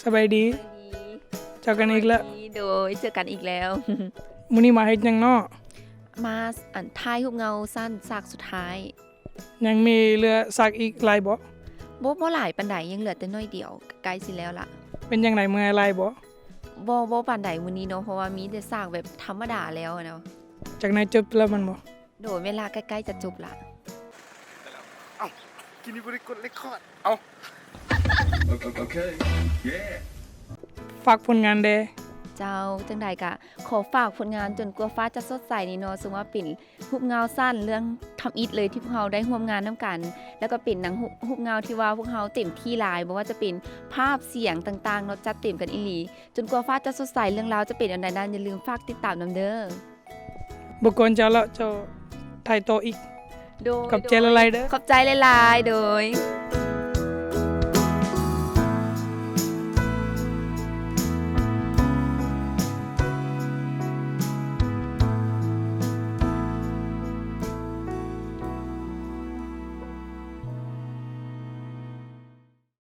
ສະບາຍດີ ສະບາຍດີ ເຈີກັນອີກແລ້ວ ສະບາຍດີ ໂດຍ ເຈີກັນອີກແລ້ວ ມື້ນີ້ມາເຮັດຫຍັງເນາະ? ມາ ອັນ ຖ່າຍຮູບເງົາສັ້ນສາກສຸດທ້າຍ. ຍັງມີເຫຼືອສາກອີກຫຼາຍບໍ່? ບໍ່ ບໍ່ຫຼາຍປານໃດ ຍັງເຫຼືອແຕ່ໜ້ອຍດຽວ ໃກ້ຊິແລ້ວລະ. ເປັນຈັ່ງໃດ ເມື່ອຍຫຼາຍບໍ່? ບໍ່ ບໍ່ປານໃດມື້ນີ້ເນາະ ເພາະວ່າມີແຕ່ສາກແບບທຳມະດາແລ້ວເນາະ. ຈັກໜ້ອຍຈົບແລ້ວແມ່ນບໍ່? ໂດຍ ເວລາໃກ້ໆຈະຈົບລະ. ເອົ້າ ກິນນີ້ບໍ່ໄດ້ກົດເລຄອດ ເອົ້າ ໂອເຄ ເຢ້ ຝາກຜົນງານແດ່. ເຈົ້າ ຈັ່ງໃດກະຂໍຝາກຜົນງານຈົນກວ່າຟ້າຈະສົດໃສນີ້ເນາະ ເຊິ່ງວ່າເປັນຮູບເງົາສັ້ນເລື່ອງທຳອິດເລີຍ ທີ່ພວກເຮົາໄດ້ຮ່ວມງານນຳກັນ ແລ້ວກໍເປັນໜັງຮູບ ຮູບເງົາທີ່ວ່າພວກເຮົາເຕັມທີ່ຫຼາຍ ບໍ່ວ່າຈະເປັນພາບ ສຽງຕ່າງໆເນາະ ຈັດເຕັມກັນອີ່ຫຼີ. ຈົນກວ່າຟ້າຈະສົດໃສ ເລື່ອງລາວຈະເປັນອັນໃດນັ້ນ ຢ່າລືມຝາກຕິດຕາມນຳເດີ້. ບໍ່ກວນເຈົ້າແລ້ວ ເຈົ້າຖ່າຍຕໍ່ອີກ. ໂດຍ ຂອບໃຈຫຼາຍໆເດີ້. ຂອບໃຈຫຼາຍໆ ໂດຍ.